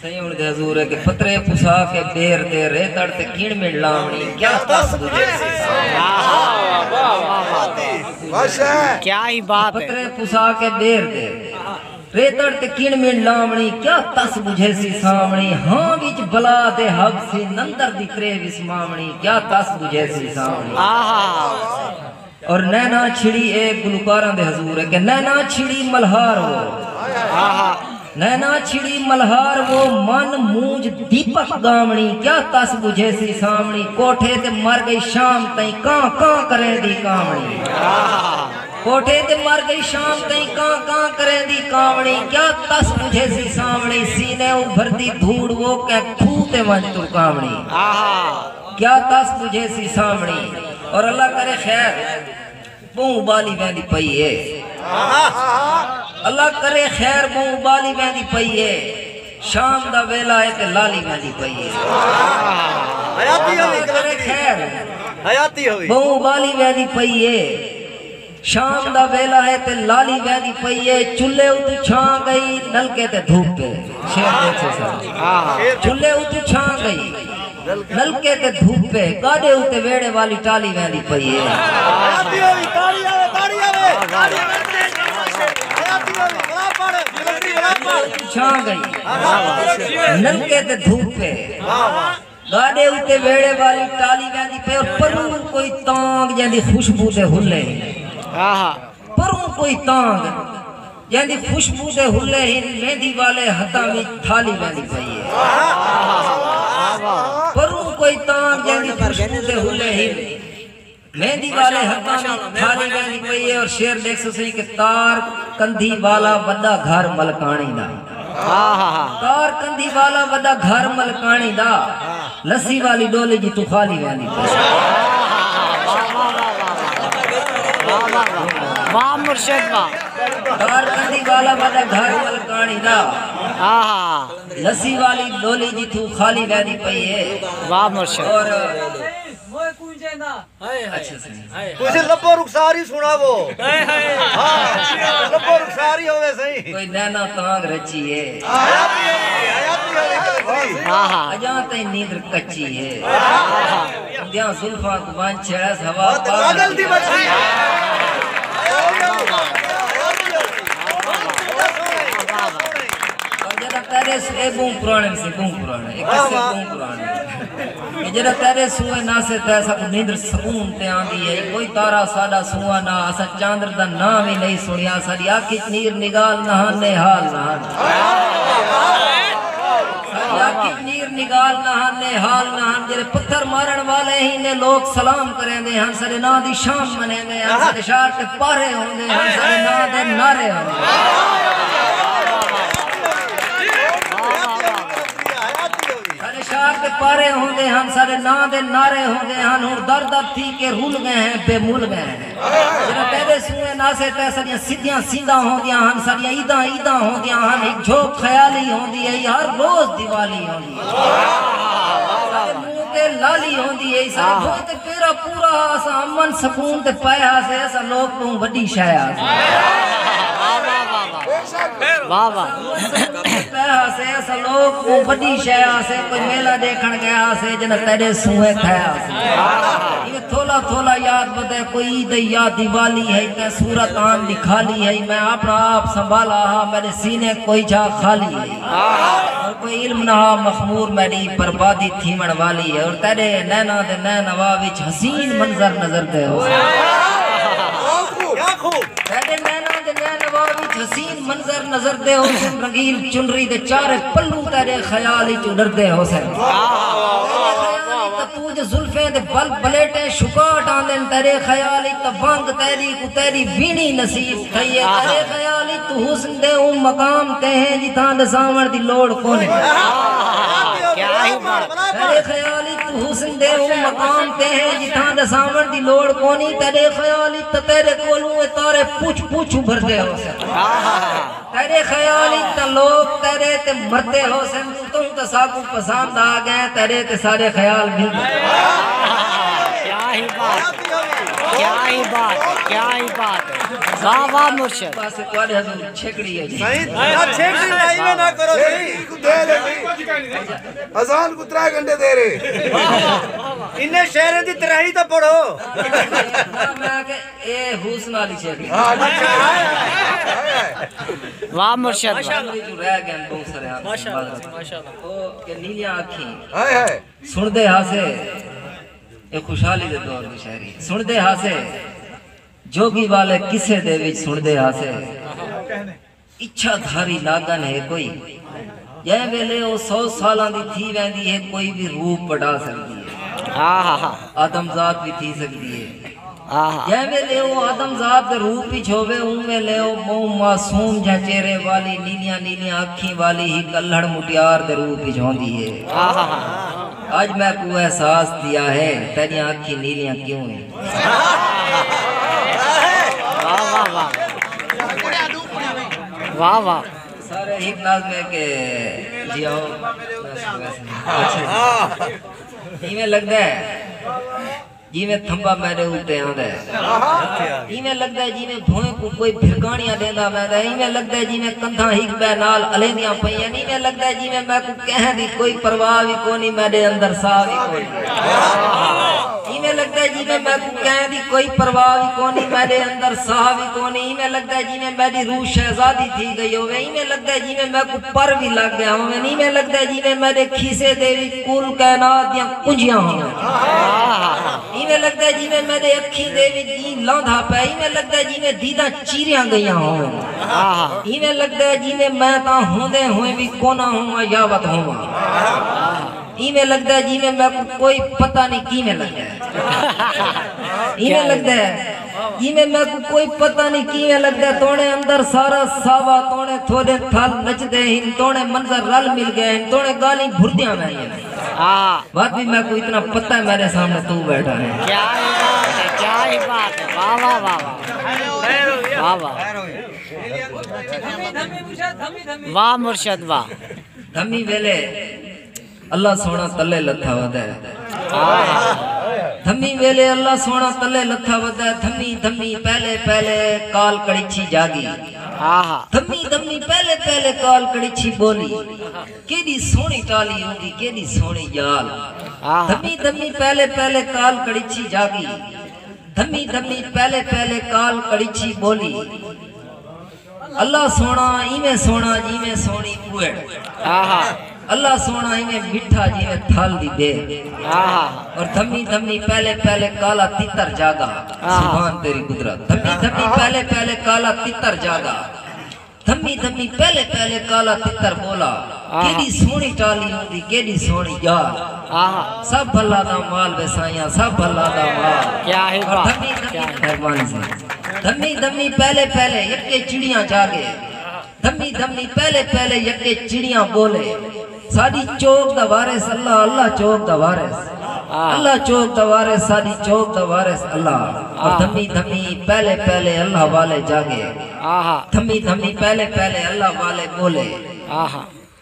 سئیں ہݨ دے حضور ہے کہ پترے پسا کے بیر دے، ریتڑ تے کݨ مݨ لاوݨی، کیا دس بجے سی سامݨی؟ بس ہے۔ کیا ہی بات ہے۔ پترے پسا کے بیر دے، ریتڑ تے کݨ مݨ لاوݨی، کیا تس ٻجھیسی ساوݨی۔ ہاں وچ بلا دے حب سی، نندر دی تریہہ وسماوݨی، کیا تس ٻجھیسی ساوݨی۔ اور نینا چھڑی، اے گلوکاراں دے حضور ہے کہ نینا چھڑی ملہار وہ، نینا چھڑی ملہار وہ، من مونجھ دیپک ڳاوݨی، کیا تس ٻجھیسی ساوݨی۔ کوٹھے تے مر ڳئی شام تئیں کاں کاں کریندی کاوݨی۔ کوٹھے تے مر ڳئی شام تئیں کاں کاں کریندی کاوݨی، کیا تس ٻجھیسی ساوݨی۔ سینے ابھردی دھوڑ وہ، کہیں کھوہ تے ونڄ ترکاوݨی، کیا تس ٻجھیسی ساوݨی۔ اور اللہ کرے خیر، ٻہوں ٻالی ویندی پئی ہے۔ اللہ کرے خیر، ٻہوں ٻالی ویندی پئی ہے۔ شام دا ویلا ہے تے لالی ویندی پئی ہے۔ حیاتی ہوئی، اللہ کرے خیر، حیاتی ہوئی۔ ٻہوں ٻالی ویندی پئی ہے۔ شام دا ویلا ہے تے لالی ویندی پئی ہے۔ چلھے اتوں چھاں ڳئی، نلکے تے دھوپ ہے۔ شعر ݙیکھو سر۔ چلھے اتوں چھاں ڳئی، نلکے تے دھوپ ہے۔ گاݙے اتے ویڑھے والی ٹالی ویندی پئی ہے۔ حیاتی ہوئی، تاڑی آوے، تاڑی آوے۔ چھاں گئی، نلکے تے دھوپ ہے۔ گاڈے اتے ویڑے والی ٹالی ویندی پئی اور پروں کوئی تانگ جیندی خوشبو دے حلے۔ پروں کوئی تانگ جیندی خوشبو دے حلے ہن، مہندی والے ہتھاں وچ تھالی ویندی پئی ہے۔ پروں کوئی تانگ جیندی خوشبو دے حلے ہن، مہندی والے ہتھاں وچ تھالی ویندی پئی ہے۔ اور شعر ݙیکھسو سہی کہ تار کندھی والا وݙا گھر ملکاݨی دا۔ تار کندھی والا وݙا گھر ملکاݨی دا، لسی والی ݙولی جتھوں خالی ویندی پئی۔ واہ مرشد واہ۔ تار کندھی والا وݙا گھر ملکاݨی دا، آہا۔ لسی والی ݙولی جتھوں خالی ویندی پئی ہے۔ واہ مرشد۔ اور اچھا سہی۔ تسی لبو رخسار ہی سناوو۔ ہاں، لبو رخسار ہی ہووے سہی۔ کوئی نینا تانگ رچی ہے، آہا۔ اجاں تئیں نیندر کچی ہے۔ اوندیاں زلفاں کوں ونڄ چھیڑس ہوا پاگل دی مچھی۔ اور جݙاں تیݙے سو اے ٻہوں پراݨے سئیں، ٻہوں پراݨے، اے قصے ٻہوں پراݨے۔ کہ جݙاں تیݙے سونہے ناسے تے ساکوں نیندر سکون تے آندی ہے۔ کوئی تارا ساݙا سونہا نہ، اساں چاندر دا ناں وی نئیں سݨیا۔ ساݙی اکھ اچ نیر نگال نہ ہن، اے حال نہ ہن۔ ساݙی اکھ اچ نیر نگال نہ ہن، اے حال نہ ہن۔ جیڑھے پتھر مارݨ والے ہن، اے لوک سلام کریندے ہن، ساݙے ناں دی شان منیندے ہن، ساݙے شہر تے پہرے ہوندے ہن، ساݙے ناں دے نعرے ہوندے ہن۔ ساݙے شہر تے پہرے ہوندے ہن، ساݙے ناں دے نعرے ہوندے ہن۔ ہݨ در در تھی کے رل ڳئے ہیں، بے مل ڳئے ہیں۔ جݙاں تیݙے سونہے ناسے تے ساݙیاں سدھیاں سینداں ہوندیاں ہن، ساݙیاں عیداں عیداں ہوندیاں ہن، ہک جھوک خیالی ہوندی ہے، ہر روز دیوالی ہوندی ہے۔ ساݙے منہ تے لالی ہوندی ہے، ساݙے بھوئیں تے پیرا پورا ہا، اساں امن سکون تے پئے ہاسے، اساں لوک ٻہوں وݙی شئے ہاسے۔ واہ واہ۔ پئے ہاسے، اساں لوک ٻہوں وݙی شئے ہاسے، کوئی میلہ ݙیکھݨ ڳئے ہاسے، جݙاں تیݙے سونہے تھئے ہاسے۔ ایویں تھولا تھولا یاد ودے، کوئی عید ہئی یا دیوالی ہئی، تیں صورت آن ݙکھالی ہئی، میں اپݨا آپ سنبھالا ہا، میݙے سینے کوئی جھا خالی ہئی۔ اور کوئی علم نہ ہا مخمور میݙی بربادی تھیوݨ والی ہے۔ اور تیݙے نیناں دے نینوا وچ حسین منظر نظردے ہوسن۔ تیݙے نیناں دے نینوا وچ حسین منظر نظردے ہوسن، رنگین چنری دے چارے پلو تیݙے خیال وچ اݙردے ہوسن۔ تیݙے خیال وچ تاں توں جو زلفیں دے بل بلیٹیں شکاٹ آندن، تیݙے خیال وچ تاں ونگ تیݙی کوں تیݙی ویݨی نصیب تھئی ہے۔ تیݙے خیال وچ توں حسن دے اوں مقام تے ہیں جتھاں ݙساوݨ دی لوڑ کونی۔ کیا ہی بات۔ تیݙے خیال وچ توں حسن دے اوں مقام تے ہیں جتھاں ݙساوݨ دی لوڑ کونی۔ تیݙے خیال وچ تاں تیݙے کولوں اے تارے پچھ پچھ ابھردے ہوسن۔ تیݙے خیال وچ تاں لوک تیݙے تے مردے ہوسن، توں تاں ساکوں پسند آ ڳئے، تیݙے تے ساݙے خیال ملدے۔ کیا ہی بات، کیا ہی بات، کیا ہی بات۔ واہ واہ مرشد۔ بس تہاݙے حضور چھکڑی ہے جی۔ سائیں، نہ چھیڑ دی، نہ ایویں نہ کرو سائیں۔ اذان کوں ترے گھنٹے دیر ہے۔ انہیں شعریں دی تراہی تاں پڑھو۔ میں کہ اے حسن والی چھکڑی۔ واہ مرشد واہ۔ جو رہ ڳئے بہت سارے حال۔ ماشاءاللہ، ماشاءاللہ۔ او کہ نیلیاں اکھیں۔ ہائے ہائے۔ سݨدے ہاسے، اے خوشحالی دے دور دی شاعری۔ سݨدے ہاسے، جوڳی والے قصے دے وچ سݨدے ہاسے۔ اچھا دھاری ناگن ہے کوئی، جئیں ویلے او سو سالاں دی تھی ویندی ہے، کوئی وی روپ وݙا سڳدی ہے۔ ہا ہا ہا۔ آدمزاد وی تھی سڳدی ہے۔ ہا ہا۔ جئیں ویلے او آدمزاد دے روپ وچ ہووے، اوں ویلے او ٻہوں معصوم جھاں چہرے والی، نیلیاں نیلیاں اکھیں والی ہک الہڑ مٹیار دے روپ وچ ہوندی ہے۔ ہا ہا ہا۔ اڄ میکوں احساس تھیا ہے، تیݙیاں اکھیں نیلیاں کیوں ہیں۔ واہ واہ واہ۔ واہ واہ۔ سارے ہک نظم ہے کہ جی آؤ۔ اچھا۔ ایویں لڳدا ہے جیویں تھمبا میݙے اتے آندا ہے۔ ایویں لڳدا ہے جیویں بھوئیں کوں کوئی بھرکاݨیاں ݙیندا ویندا ہے۔ ایویں لڳدا ہے جیویں کندھاں ہک ٻئے نال الیندیاں پئین۔ ایویں لڳدا ہے جیویں میکوں کہیں دی کوئی پرواہ وی کونی، میݙے اندر ساہ وی کونی۔ ایویں لڳدا ہے جیویں میکوں کہیں دی کوئی پرواہ وی کونی، میݙے اندر ساہ وی کونی۔ ایویں لڳدا ہے جیویں میݙی روح شہزادی تھی ڳئی ہووے۔ ایویں لڳدا ہے جیویں میکوں پر وی لڳ ڳیا ہوون۔ ایویں لڳدا ہے جیویں میݙے کھیسے دے وچ کل کائنات دیاں کنجیاں ہوون۔ ایویں لڳدا ہے جیویں میݙے اکھیں دے وچ ݙینہہ لہندا پئے۔ ایویں لڳدا ہے جیویں دیداں چیریاں ڳئیاں ہوون۔ ایویں لڳدا ہے جیویں میں تاں ہوندے ہوئیں وی کونا ہوواں یا وت ہوواں۔ ایویں لڳدا ہے جیویں میکوں کوئی پتہ نی کیویں لڳدا ہے۔ ایویں لڳدا ہے جیویں میکوں کوئی پتہ نی کیویں لڳدا ہے۔ توݨے اندر سارا ساوا، توݨے تھوݙے تھل نچدے ہن، توݨے منظر رل مل ڳئے ہن، توݨے ڳالھیں بھردیاں ویندیاں ہن۔ وت وی میکوں اتنا پتہ ہے، میݙے سامݨے توں ٻیٹھا ہے۔ کیا ہی بات ہے، کیا ہی بات ہے۔ واہ، واہ، واہ، واہ۔ واہ، واہ۔ واہ مرشد، واہ۔ دھمی ویلے اللہ سوہݨا تلے لتھا ودا ہے۔ دھمی ویلے اللہ سوہݨا تلے لتھا ودا ہے۔ دھمی دھمی پہلے پہلے کال کڑچھی جاڳی۔ دھمی دھمی پہلے پہلے کال کڑچھی ٻولی۔ کیݙی سوہݨی ٹالی ہوندی، کیݙی سوہݨی ڄال۔ دھمی دھمی پہلے پہلے کال کڑچھی جاڳی۔ دھمی دھمی پہلے پہلے کال کڑچھی ٻولی۔ اللہ سوہݨا، ایویں سوہݨا جیویں سوہݨی ٻوہڑ۔ اللہ سوہݨا، ایویں مٹھا جیویں تھل دی ٻیڑ۔ اور دھمی دھمی پہلے پہلے کالا تتر جاڳا۔ سبحان تیری قدرت۔ دھمی دھمی پہلے پہلے کالا تتر جاڳا۔ دھمی دھمی پہلے پہلے کالا تتر ٻولا۔ کیݙی سوہݨی ٹالی ہوندی، کیݙی سوہݨی ڄال۔ سب بھلا دا مال وے سائیاں، سب بھلا دا مال۔ کیا ہی اور بات، دھمی دھمی کیا ہی۔ مہربانی سئیں۔ دھمی دھمی پہلے پہلے یکے چڑیاں جاڳے۔ دھمی دھمی پہلے پہلے یکے چڑیاں ٻولے۔ ساݙی چوک دا وارث اللہ، اللہ چوک دا وارث۔ اللہ چوک دا وارث، ساݙی چوک دا وارث اللہ۔ اور دھمی دھمی پہلے پہلے اللہ والے جاڳے۔ دھمی دھمی پہلے پہلے اللہ والے ٻولے۔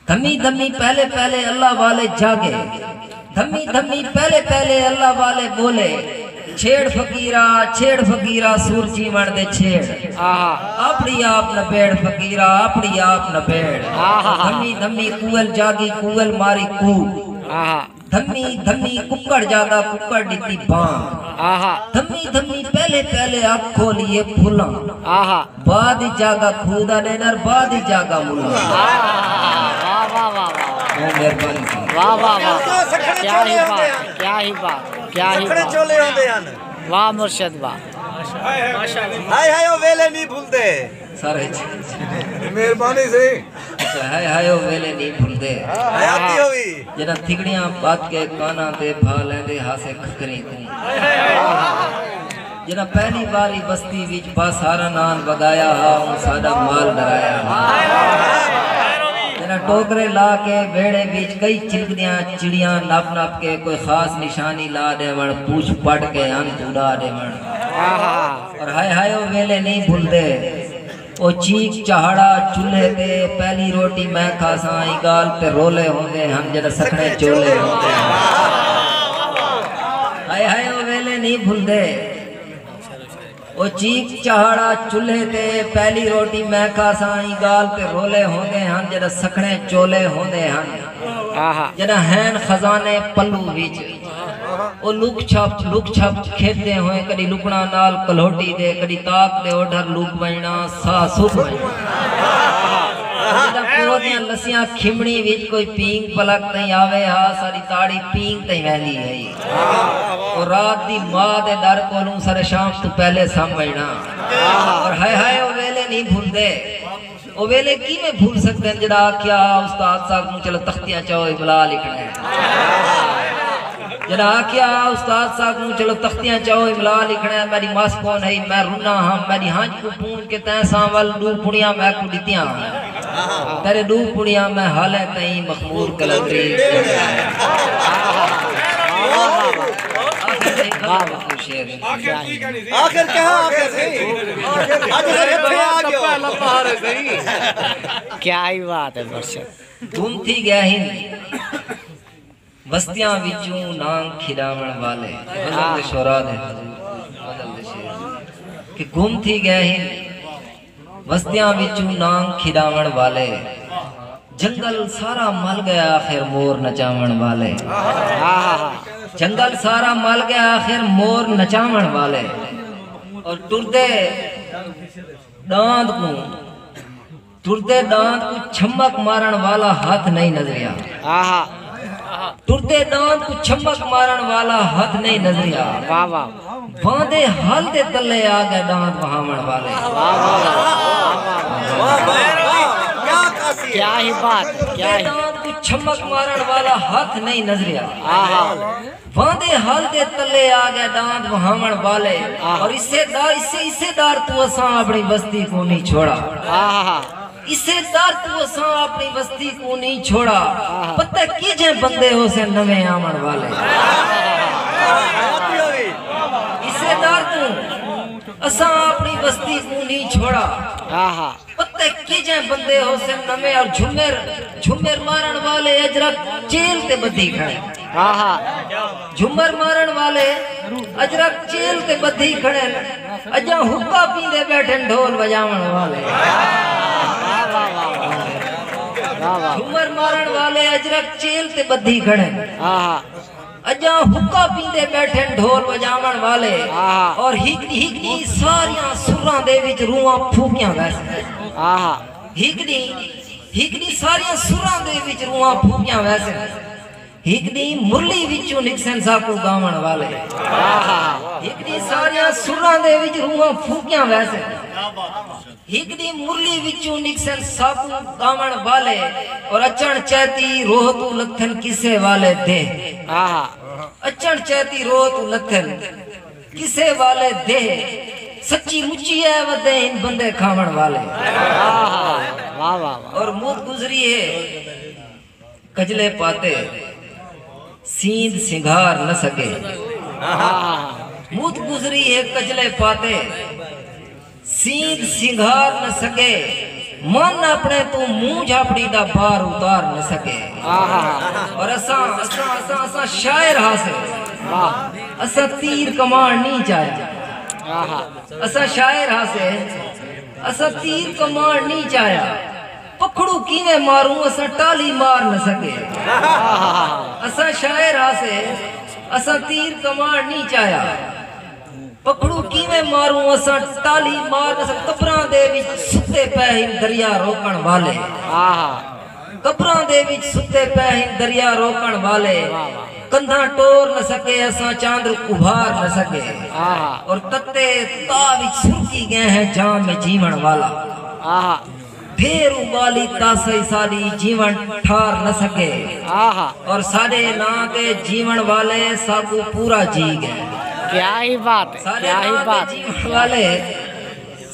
دھمی دھمی پہلے پہلے اللہ والے جاڳے۔ دھمی دھمی پہلے پہلے اللہ والے ٻولے۔ چھیڑ فقیرا، چھیڑ فقیرا، سور جیوݨ دے چھیڑ۔ اپݨی آپ نبیڑ فقیرا، اپݨی آپ نبیڑ۔ دھمی دھمی کوئل جاڳی، کوئل ماری کوک۔ دھمی دھمی ککڑ جاڳا، ککڑ ݙتی بانگ۔ دھمی دھمی پہلے پہلے اکھ کھولی اے پھلاں۔ بعد اچ جاڳا کھوہ دا ݙینر، بعد اچ جاڳا ملاں۔ واہ، واہ، واہ، واہ۔ بہت مہربانی سئیں۔ واہ، واہ، واہ۔ کیا ہی بات، کیا ہی بات، کیا ہی بات۔ واہ مرشد واہ۔ ہائے ہائے او ویلے نہیں بھلدے۔ سارے۔ مہربانی سئیں۔ اچھا، ہائے ہائے او ویلے نہیں بھلدے۔ حیاتی ہوئی۔ جݙاں تھڳڑیاں ٻدھ کے کاناں تے بھا لیندے ہاسے کھکھریں کوں۔ جݙاں پہلی واری وستی وچ بس ہارا نان وڳایا ہا، اوں ساݙا مال ݙرایا ہا۔ جݙاں ٹوکرے لا کے ویڑھے وچ کئی چلکدیاں چڑیاں نپ نپ کے کوئی خاص نشانی لا ݙیوݨ، پوچھ پٹ کے انت اݙا ݙیوݨ۔ اور ہائے ہائے او ویلے نہیں بھلدے۔ او چیک چہاڑا چولھے تے پہلی روٹی میں کھاساں، ایں ڳالھ تے رولے ہوندے ہن جݙاں سکھڑے چولے ہوندے ہن۔ ہائے ہائے او ویلے نہیں بھلدے۔ او چیک چہاڑا چولھے تے پہلی روٹی میں کھاساں، ایں ڳالھ تے رولے ہوندے ہن جݙاں سکھڑے چولے ہوندے ہن۔ جݙاں ہین خزانے پلو وچ۔ او لک چھپ، لک چھپ کھیݙدے ہوئے کݙی لکݨاں نال کلہوٹی دے، کݙی تاک دے اوڈھر لک ونڄݨا، ساہ سک ونڄݨا۔ جݙاں کوہ دیاں لسیاں کھمڑی وچ کوئی پینگ پلک تئیں آوے ہا، ساݙی تاڑی پینگ تئیں ویندی ہئی۔ او رات دی ماء دے ݙر کولوں سر شام توں پہلے سم ونڄݨا۔ اور ہائے ہائے او ویلے نہیں بھلدے۔ او ویلے کیویں بھل سڳدن جݙاں آکھیا ہا استاد صاحب کوں چلو تختیاں چاؤ املا لکھݨا ہے۔ جݙاں آکھیا ہا استاد صاحب کوں چلو تختیاں چاؤ املا لکھݨا ہے، میݙی مس کون ہئی، میں رنا ہاں، میݙی ہنج کوں پونج کے تیں ساں ول ݙو پڑیاں میکوں ݙتیاں۔ تیݙے ݙو پڑیاں میں حالیں تئیں مخمور قلندری۔ آخر کہاں آخر سئیں؟ اڄ سر اتھے آ ڳیو۔ کیا ہی بات ہے مرشد۔ گم تھی ڳئے ہن وستیاں وچوں نانگ کھݙاوݨ والے۔ غزل دے شعراء دے حضور، غزل دے شعر۔ کہ گم تھی ڳئے ہن وستیاں وچوں نانگ کھݙاوݨ والے۔ جنگل سارا مل ڳیا آخر مور نچاوݨ والے۔ جنگل سارا مل ڳیا، آخر مور نچاوݨ والے۔ اور ٹردے ݙاند کوں، ٹردے ݙاند کوں چھمک مارݨ والا ہتھ نئیں نظریا۔ آہا۔ ٹردے ݙاند کوں چھمک مارݨ والا ہتھ نئیں نظریا۔ واہ واہ۔ واندے ہل دے تلے آ ڳئے ݙاند وہاوݨ والے۔ کیا ہی بات، کیا ہی۔ ݙاند کوں چھمک مارݨ والا ہتھ نئیں نظریا۔ آہا۔ واندے ہل دے تلے آ ڳئے ݙاند وہاوݨ والے۔ آہا۔ اور اسے ݙا اسے اسے ݙر توں اساں اپݨی وستی کوں نی چھوڑا۔ آہا۔ اسے ݙر توں اساں اپݨی وستی کوں نی چھوڑا۔ پتہ کیجھے بندے ہوسن نویں آوݨ والے۔ اسے ݙر توں اساں اپݨی وستی کوں نی چھوڑا۔ آہا۔ پتہ کیجھے بندے ہوسن نویں۔ اور جھمر جھمر مارݨ والے اجرک چیل تے ٻدھی کھڑے۔ آہا۔ جھمر مارݨ والے اجرک چیل تے ٻدھی کھڑن۔ اڄاں حقہ پیندے ٻیٹھن ڈھول وڄاوݨ والے۔ واہ واہ۔ جھمر مارݨ والے اجرک چیل تے ٻدھی کھڑن۔ آہا۔ اڄاں حقہ پیندے ٻیٹھن ڈھول وڄاوݨ والے۔ آہا۔ اور ہک ہک ݙینہہ ساریاں سراں دے وچ روحاں پھوکیاں ویسن۔ آہا۔ ہک ݙینہہ ہک ݙینہہ ساریاں سراں دے وچ روحاں پھوکیاں ویسن۔ ہک ݙینہہ مرلی وچوں نکسن ساکوں ڳاوݨ والے۔ آہا۔ ہک ݙینہہ ساریاں سراں دے وچ روحاں پھوکیاں ویسن۔ ہک ݙینہہ مرلی وچوں نکسن ساکوں ڳاوݨ والے۔ اور اچݨ چیتی روہ توں لتھن قصے والے دے۔ آہا۔ اچݨ چیتی روہ توں لتھن قصے والے دے۔ سچی مچی اے ودے ہن بندے کھاوݨ والے۔ آہا۔ واہ واہ واہ۔ اور موت گزری ہے کجلے پاتے، سیند سنگھار نہ سڳے۔ آہا۔ موت گزری ہے کجلے پاتے، سیند سنگھار نہ سڳے۔ من اپݨے توں مونجھ اپݨی دا بار اتار نہ سڳے۔ آہا۔ اور اساں اساں اساں اساں شاعر ہاسے۔ واہ۔ اساں تیر کمان نی چایا۔ آہا۔ اساں شاعر ہاسے۔ اساں تیر کمان نی چایا۔ پکھڑو کیویں ماروں اساں ٹالی مار نہ سڳے۔ اساں شاعر ہاسے۔ اساں تیر کمان نی چایا۔ پکھڑو کیویں ماروں اساں ٹالی مار نہ سڳے۔ قبراں دے وچ ستے پئے ہن دریا روکݨ والے۔ آہا۔ قبراں دے وچ ستے پئے ہن دریا روکݨ والے۔ واہ واہ۔ کندھاں ٹور نہ سڳے اساں چاندر ابھار نہ سڳے۔ آہا۔ اور تتے تاہ وچ سرکی ڳئے ہیں جام میں جیوݨ والا۔ آہا۔ پھر اٻالی تاسئی ساݙی جیوݨ ٹھار نہ سڳے۔ آہا۔ اور ساݙے ناں تے جیوݨ والے ساکوں پورا جی ڳئے۔ کیا ہی بات ہے، ساݙے کیا ہی ناں تے بات ہے۔ جیوݨ والے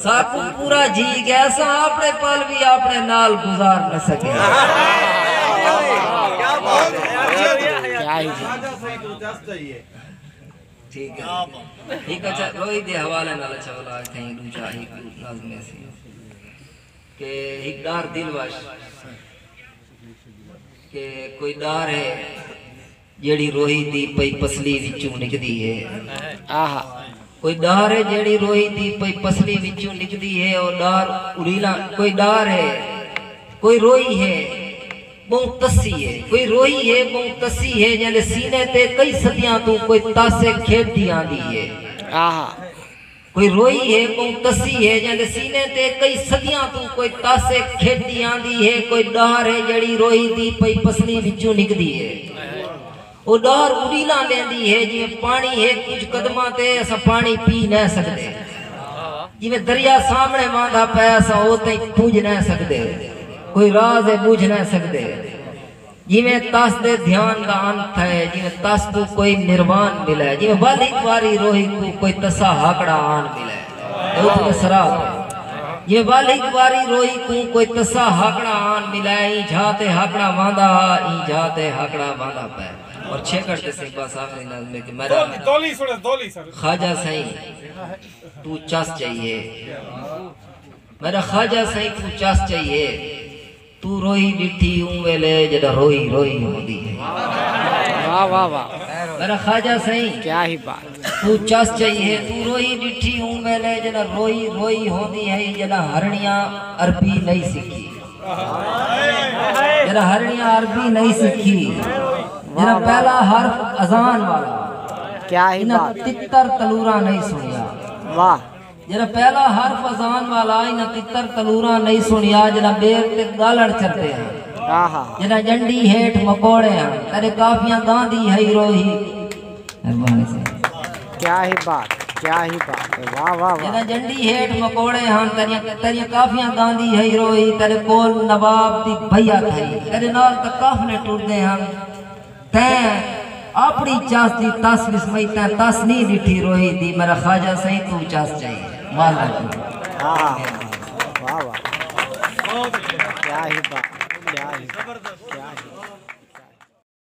ساکوں پورا جی ڳئے۔ اساں اپݨے پل وی اپݨے نال گزار نہ سڳے۔ کیا ہی بات۔ ٹھیک ہے۔ ہک اچھا روہی دے حوالے نال اچھا ولا تھیں ݙوجھا ہک نظم سی کہ ہک ݙار دل وش کہ کوئی ݙار ہے جیڑھی روہی دی پئی پسلی وچوں نکدی ہے۔ آہا۔ کوئی ݙار ہے جیڑھی روہی دی پئی پسلی وچوں نکدی ہے، او ݙار اڑیلا۔ کوئی ݙار ہے، کوئی روہی ہے، ٻہوں تسی ہے، کوئی روہی ہے، ٻہوں تسی ہے، جیندے سینے تے کئی صدیاں توں کوئی تاسک کھیݙدی آندی ہے۔ آہا۔ کوئی روہی ہے، ٻہوں تسی ہے، جیندے سینے تے کئی صدیاں توں کوئی تاسک کھیݙدی آندی ہے۔ کوئی ݙار ہے جیڑھی روہی دی پئی پسلی وچوں نکدی ہے۔ او ݙار اݙیلاں لیندی ہے، جیویں پاݨی ہے، کجھ قدماں تے اساں پاݨی پی نہ سڳدے۔ جیویں دریا سامݨے واندا پئے، اساں او تئیں پڄ نہ سڳدے۔ کوئی راز ہے، ٻجھ نہ سڳدے۔ جیویں تس دے دھیان دا انت ہے، جیویں تس کوں کوئی نروان ملے، جیویں ول ہک واری روہی کوں کوئی تسا ہاکڑا آن ملے۔ اے اتھوں دے سراب ہے۔ جیویں ول ہک واری روہی کوں کوئی تسا ہاکڑا آن ملے، ایں جھا تے ہاکڑا واندا ہا، ایں جھا تے ہاکڑا واندا پئے۔ اور چھیکڑ تے سئیں بس آخری نظم ہے کہ میݙا دولی سݨ، دولی سݨ۔ خواجہ سئیں توں چس چاہیے، میݙا خواجہ سئیں توں چس چاہیے، توں روہی ݙٹھی اوں ویلے جݙاں روہی روہی ہوندی ہے۔ واہ واہ واہ۔ میݙا خواجہ سئیں کیا ہی بات۔ توں چس چاہیے، توں روہی ݙٹھی اوں ویلے جݙاں روہی روہی ہوندی ہے، جݙاں ہرݨیاں عربی نئیں سکھی، جݙاں ہرݨیاں عربی نئیں سکھی۔ جڑا پہلا حرف اذان والا، کیا ہی انہاں بات۔ تتر تلوراں نہیں سنیا۔ واہ۔ جڑا پہلا حرف اذان والا، انہاں تتر تلوراں نہیں سنیا، جڑا بیر تے گالڑ چردے ہیں۔ آہا۔ جڑا ڈنڈی ہیٹھ مکوڑے ہیں، تیرے کافیاں گاندی ہئی روہی۔ مہربانی سائیں۔ کیا ہی بات، کیا ہی بات ہے، واہ، واہ، واہ۔ جڑا ڈنڈی ہیٹھ مکوڑے ہیں، تیریاں، تیریاں کافیاں گاندی ہئی روہی، تیرے کول نواب دی بھیا تھئی، تیرے نال تاں قافلے ٹردے ہیں۔ تیں اپݨی چس دی تس وسمئی، تیں تس نی ݙٹھی روہی دی، میرا خواجہ سئیں توں چس چاہیے۔ واہ واہ۔ ہاں، واہ واہ۔ کیا ہی بات، کیا ہی بات، کیا ہی بات۔